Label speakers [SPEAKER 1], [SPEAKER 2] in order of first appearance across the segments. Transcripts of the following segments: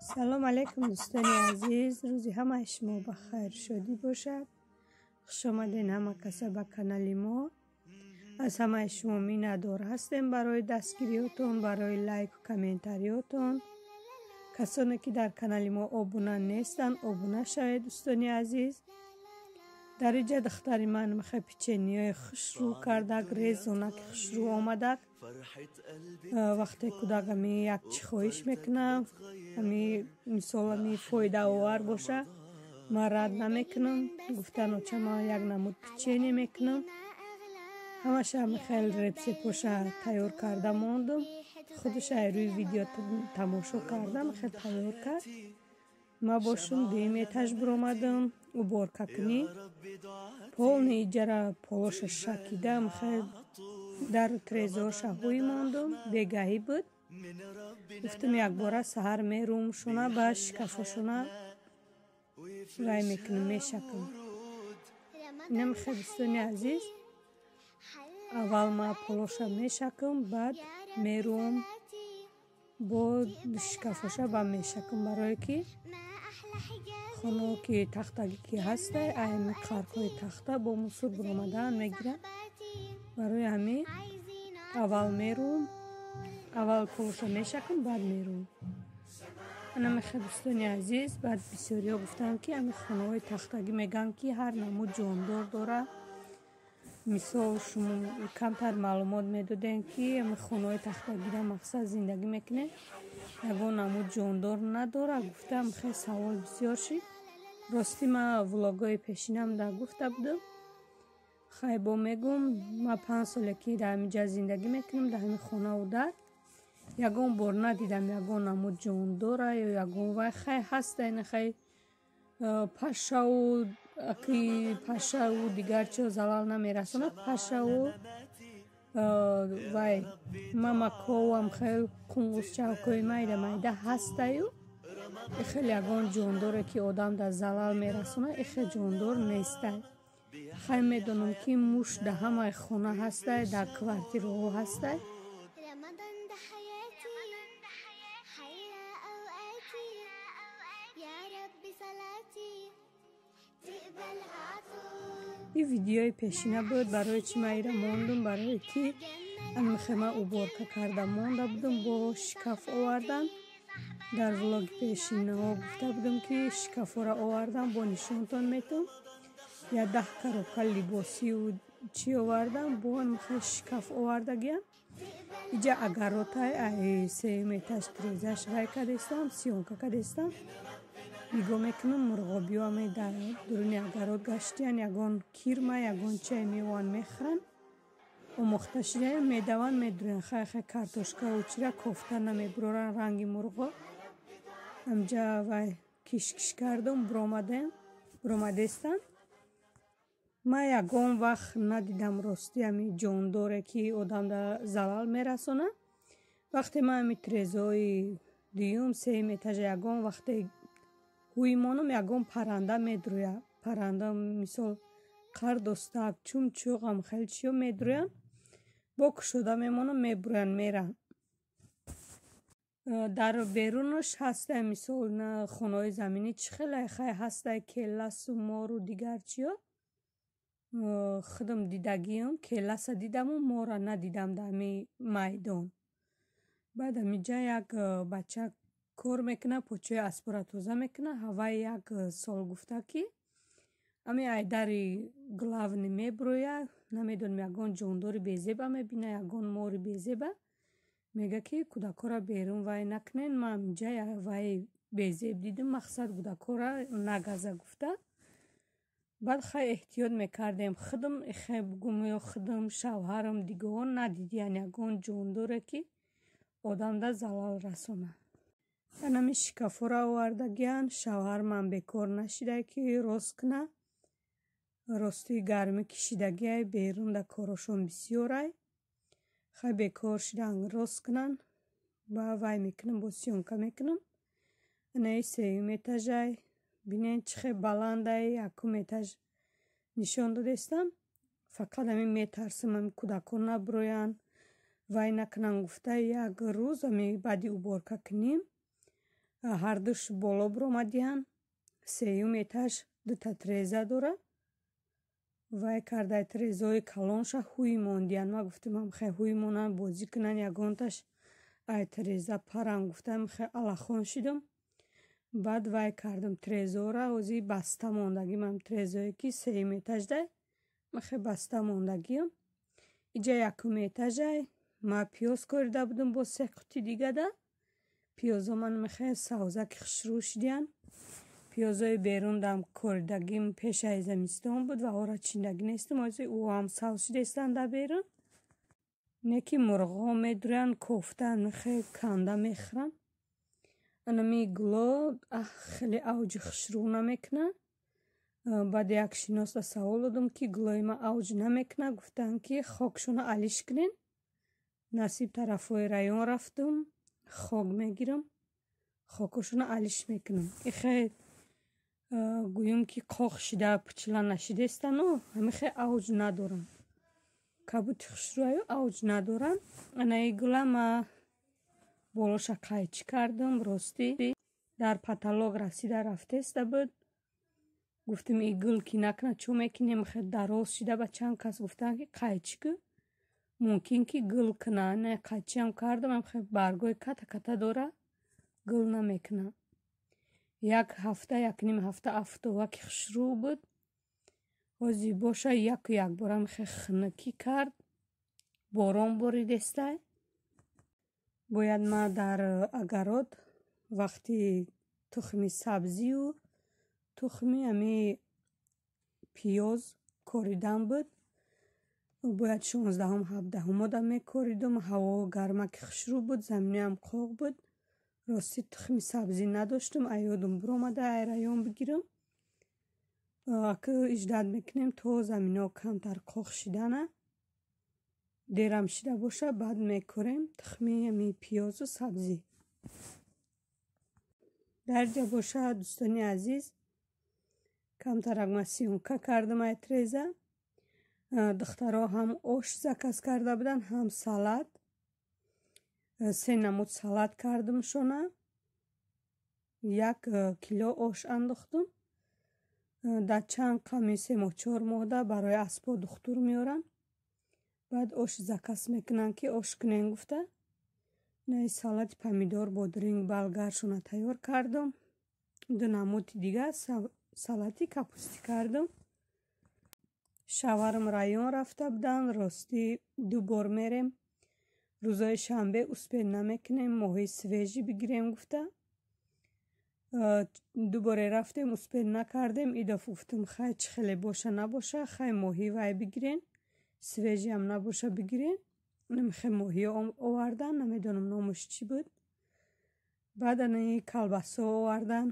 [SPEAKER 1] Салом алейкум, дӯстони азиз. Рӯзи ҳамаи шумо ба хайр, шодӣ бошад. Хуш омадед ҳама каса ба канали мо. Аз ҳамаи шумо миннатдор ҳастем барои дастгириётон, барои лайку комментариётон. Касоне ки дар канали мо обуна нестанд, обуна шавед, дӯстони азиз. Дар инҷа духтари ман мехоҳ печеньеҳои хушрӯ кардак, резонаки хушрӯ омадак. Вақте кӯдак ами як чӣ хоҳиш мекунам, ами мисол ами фоидаовар боша, ман рад намекунам. Гуфтан оча, ман як намуд печенье мекунам. Ҳамаша хел рецептоша тайёр карда мондум. Худаш ай рӯи видео тамошо кардам, хел тайёр кард. Ман бошум дуюм этаж биромадам уборка кунӣ. Полный иҷара полоша шакидам, хел дару трезорша ҳуй мондум. Бегаҳӣ буд. Гуфтам, якбора саҳар мерум шуна, ба шикафошона вай мекунам, мешакам. Инам хел, дӯстони азиз, аввал ман полоша мешакам, баъд мерум бо шикафоша ба мешакам, барое ки хоно ки тахтагӣ ки ҳастай, ами қарқҳои тахта бо мусур биромадан мегирад. Барои ҳамин аввал мерум, аввал полоша мешакам, баъд мерум. Ана мехел, дӯстони азиз. Баъд бисёриҳо гуфтанд, ки ами хонаҳои тахтагӣ мегӯянд, ки ҳар намуд ҷондор дорад. Мисол, шумо камтар маълумот медодем, ки ами хонаҳои тахтагида мақсад зиндагӣ мекунем, ягон намуд ҷондор надорад, гуфтам. Хел савол бисёр шид. Ростӣ, ман влогҳои пешинам да гуфта будам, хай бо мегум: ман 5 соле ки дар ҳаминҷа зиндагӣ мекунам, дар ҳамин хонаву дар ягон бор надидам ягон намуд ҷондора ё ягон вай. Хай, ҳаста ина, хай, пашаву ки пашаву дигар чио залал намерасонад. Пашаву вай мамаковам, хел қунгусчавкои майда майда ҳастаю, ихел ягон ҷондоре ки одам дар залал мерасонад, ихел ҷондор нестай. Хай, медонам, ки муш дар ҳамаи хона ҳастай, дар квартираҳо ҳастай.
[SPEAKER 2] رمضان ده حياتي، حلى أوقاتي، يا رب صلاتي تقبلها عطول.
[SPEAKER 1] Ин видеои пешина буд. Барои чӣ ман ира мондум? Барое ки амихема уборка карда монда будум, бо шкаф овардан. Дар влоги пешинаҳо гуфта будум, ки шкафҳоро овардам, бо нишонтон метум. Я 10 коробка либосию чӣ овардам, бо амихе шкаф овардагиям. Иҷа огородтай, ай сеюм этаж трезаш вай кардестам, съёмка кардестам. Нигоҳ мекунам, мурғобиҳо аме дар дуруни огород гаштиян, ягон кирма, ягон чай меованд, мехӯранд. Омӯхта шидаям, медаванд, медуранд. Хай, хай, картошкаву чира кофта намебуроранд ранги мурғо. Амҷа вай кишкиш кардум, биромадем, биромадестам. Ман ягон вақт надидам, ростӣ, ами ҷондоре ки одамда залал мерасонад. Вақте ман ами трезои дуюм, сеюм этажа ягон вақте ҳуй монам, ягон парранда медурӯяд. Парранда, мисол, қардостак, чумчуқ, хеле чиё медурӯянд. Бо кушода мемонам, мебурӯянд, меранд. Дар берунаш ҳастай, мисол, хонаҳои заминӣ чӣ хеле, хай, ҳастай келасу мору дигар чиё. Худам дидагиам, келаса дидаму мора надидам дар ҳами майдон. Баъд ҳаминҷа як бача кор мекунад, почаи аспора тоза мекунад. Ҳавай як сол гуфта, ки ами айдари главный мебурояд, намедонам, ягон ҷондори безеба мебина, ягон мори безеба. Мега, ки кӯдакҳоро берун вай накунед, ман ҳаминҷа вай безеб дидим, мақсад кӯдакҳоро нагаза, гуфта. Баъд хай эҳтиёт мекардем. Худам ихе бугум ё худам, шавҳарам, дигаҳо надидиян ягон ҷондоре, ки одамда залал расонад. Анами шкафҳоро овардагиян. Шавҳарман бекор нашидай, ки рост кунад. Рости, гармӣ кишидагиай, берун да корошон бисёрай. Хай, бекор шидан, рост кунанд, ба вай мекунам, бо съёмка мекунам. Анаи сеюм этажай, бинед, чӣ хел баландай. Якум этаж нишон додестам. Фақат ҳамин метарсам, ами кӯдакон набуроянд, вай накунанд гуфта, як рӯз ами баъди уборка кунем. Ҳардуш боло биромадиян. Сеюм этаж дута треза дора. Вай кардай трезаҳои калонша ҳуй мондиян. Ма гуфтам ҳамхе ҳуй монанд, бозӣ кунанд, ягонташ ай треза парам гуфтам, хе алахон шидам. Баъд вай кардам трезора, ҳози баста мондагим ам трезое ки сеюм этаждай, махе баста мондагиам. Иҷа якум этажай, ма пиёз корида будам бо се қути дигада. Пиёзо ман мехе савзаки хушрӯ шидиян. Пиёзои берундам коридагим пешаи зимистон буд ва ора чиндагӣ нестам, ҳози ӯам савз шидестанд дар берун. Не ки мурғҳо медурянд, кофтан мехе канда мехӯранд. Анами гуло хеле авҷи хушрӯ намекунад. Баъд як шиноса савол додам, ки гулои ма авҷ намекунад, гуфтанд ки хокшона алиш кунен. Насиб тарафҳои район рафтам, хок мегирам, хокошона алиш мекунам. Ихе гӯём ки қоқ шида пучла нашидастану ҳамихе авҷ надоранд. Кабути хушрӯаю авҷ надоранд. Анаи гула ма болоша қайчӣ кардам, ростӣ дар паталог расида рафтеста буд. Гуфтам и гул ки накунад чӯ мекунем, хе дароз шида. Ба чанд кас гуфтанд ки қайчӣ ку, мумкин ки гул куна. Не қайчиам кардам, ҳамхе баргҳои ката ката дора, гул намекунад. Як ҳафта, як ним ҳафта афтоваки хушрӯ буд. Ҳози боша яку якбора мехе хунукӣ кард, борон боридестай. Бояд ма дар агарот вақти тухми сабзию тухми ами пиёз коридан буд. Бояд 16-ум 17-умода мекоридум. Ҳаво гармаки хушрӯ буд, заминоям қоқ буд. Рости тухми сабзӣ надоштум, аёдум биромада ай район бигирам. Акы иждат мекунем то замино камтар қоқ шидана. Дерам шида боша, баъд мекорем тухми ами пиёзу сабзӣ. Дар ҷа боша дӯстони азиз, камтарак ма съёмка кардам ай треза. Духтаро ҳам ош заказ карда буданд, ҳам салат. Се намуд салат кардамшона. 1 кило ош андохтум. Дар чанд қами 3 моҳ 4 моҳда барои аспо духтур меоранд. Баъд ош заказ мекунанд ки ош кунен гуфта. Наи салати помидор, бодринг, болгаршона тайёр кардам. 2 намуди дига салати капустӣ кардам. Шаварам район рафта буданд, ростӣ 2 бор мерем. Рӯзои шанбе успел намекунем, моҳи свежий бигирем гуфта. 2 боре рафтем, успел накардем. Идаф гуфтам хай чӣ хеле боша набоша, хай моҳи вай бигирен, свежиам набоша бигирен. Намехе моҳи овардан, намедонам номаш чӣ буд. Баъд анаи колбасо овардан,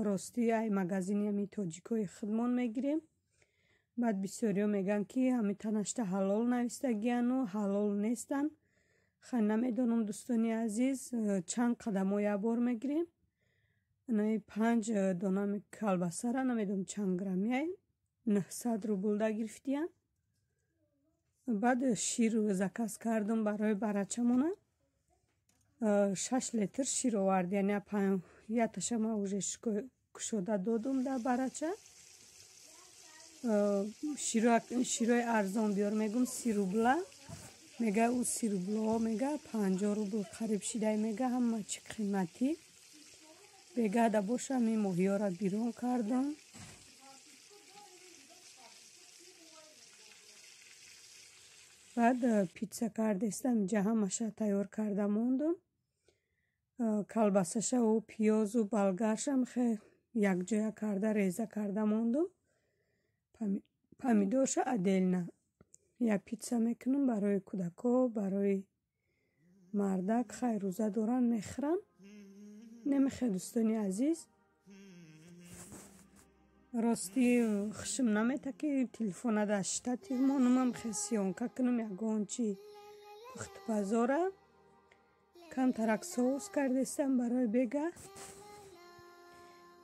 [SPEAKER 1] ростӣ ай магазини ами тоҷикои худмон мегирем. Баъд бисёриҳо мегӯянд ки ҳами танашта ҳалол навистагияну ҳалол нестанд. Хай намедонам дӯстони азиз, чанд қадамо як бор мегирем. Анаи 5 донами колбасара намедонам чанд граммияй, 900 рублда гирифтиян. Баъд шир заказ кардам барои барачамона. 6 литр шир овардиян, яташа ма уже кушода додум дар барача. Широи арзон биёр мегум, 30 рубла. Мега ӯ 30 рубло, мега 50 рубл қариб шидай, мега ҳама чӣ қиматӣ. Бегада боша ми моҳиёра бирон кардам. Баъд питса кардестам, инҷа ҳамаша тайёр карда мондум. Колбасашаву пиёзу болгаршам хе якҷоя карда реза карда мондум. Помидорша отдельно. Як питса мекунам барои кӯдако, барои мардак, хай рӯза доранд мехӯранд. Намехе дӯстони азиз, ростӣ хушм намета ки телефона дар штатив монумам, хе съёмка кунам ягон чи пухтупазора. Камтарак соус кардестам барои бега.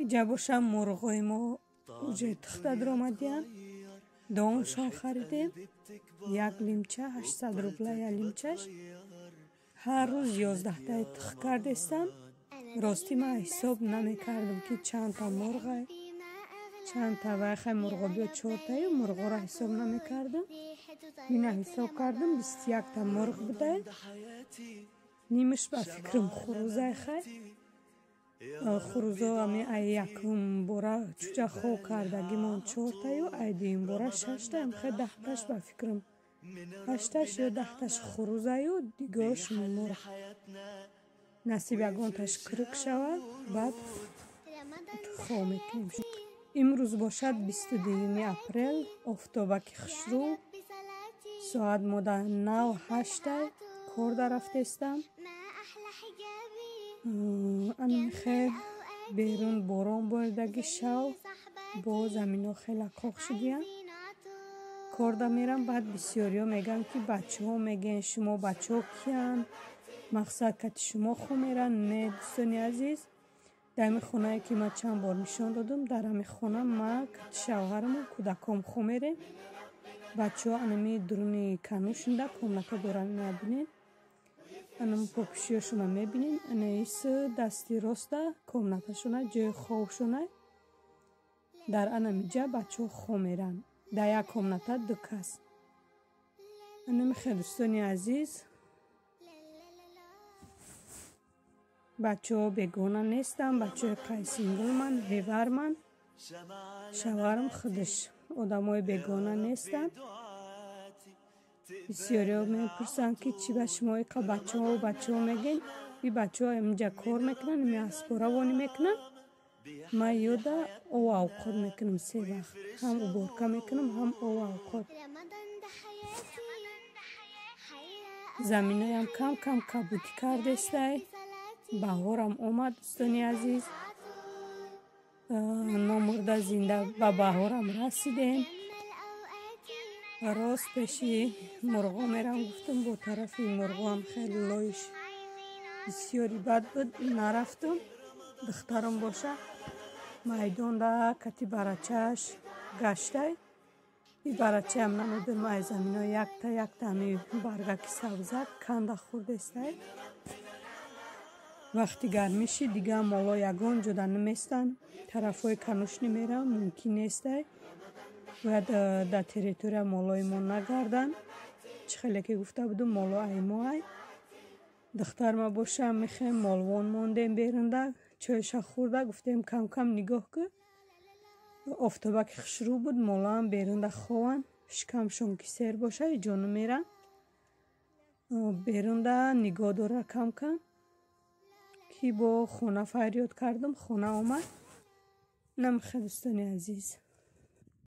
[SPEAKER 1] Иҷа бошам мурғои мо уже тухта даромадиянд. Доншон харидем, як лимча 800 рубла як лимчаш. Ҳар рӯз 11таи тух кардестам. Ростӣ ман ҳисоб намекардам, ки чандта мурғай, чандта вайхай мурғобиё чортаю мурғоро ҳисоб намекардам. Ина ҳисоб кардам, 21та мурғ будай. Нимаш ба фикрам хурӯзай хай. Хурӯзо ами ай якум бора чӯҷа хоб кардагимон чортаю, ай дуюм бора шашта, амхай 10таш ба фикрам. 8таш ё 10таш хурӯзаю, дигош мурғ. Насиб ягонташ кирик шавад, баъд хоб мекунем. Имрӯз бошад 22 апрел, офтобаки хушрӯ. Соат мода 9:08 кор дарафтестам. Анамихе берун борон боридаги шав, бо замино хела коқ шудиянд. Корда мерам, баъд бисёриҳо мегӯянд, ки бачаҳо мегӯянд, шумо бачаҳо киянд? Мақсад кати шумо хоб меранд? Не, дӯстони азиз, дар ҳамин хонае ки ман чанд бор нишон додам, дар ҳамин хона ман кати шавҳараму кӯдаком хоб мерем. Бачаҳо анами дуруни канушинда комната доранд, набинед. Анам попишиёшона мебинед. Ана ис дасти роста комнаташона, ҷои хобшона. Дар анамиҷа бачаҳо хоб меранд. Дар як комната ду кас. Анамихе дӯстони азиз, бачаҳо бегона нестанд, бачаҳои қайсингулман, ҳеварман, шавҳарам худаш одамои бегона нестанд. Бисёриҳо мепурсанд, ки чӣ ба шумо иқа бачаҳо бачаҳо мегӯед. И бачаҳо инҷа кор мекунанд, ими аспора вонӣ мекунанд. Ман ёда ов авқот мекунам се вақт. Ҳам уборка мекунам, ҳам ов авқот. Заминоям кам-кам кабудӣ кардестай. Баҳорам омад, дӯстони азиз. Номурда зинда ба баҳорам расидем. Рост пеши мурғо мерам, гуфтам, бо тарафи мурғоам хеле лоиш бисёри бад буд, нарафтам. Духтарам боша майдонда кати барачааш гаштай. И барачаам намедонам, ай замино якта якта ами баргаки сабзак канда хӯрдестай. Вақти гармӣ шид, дига моло ягон ҷода наместанд. Тарафҳои канушни мераванд, мумкин нестай. Бояд дар территория молои мо нагарданд. Чӣ хеле ки гуфта будум, моло ай мо ай. Духтарма боша мехем молвон мондем берунда, чойша хӯрда, гуфтем кам-кам нигоҳ кун. Офтобаки хушрӯ буд, молоам берунда хованд, шикамшон ки сер боша, ҷо намеранд. Берунда нигоҳ дора кам-кам. Ки бо хона фарёд кардам, хона омад. Намехе дӯстони азиз.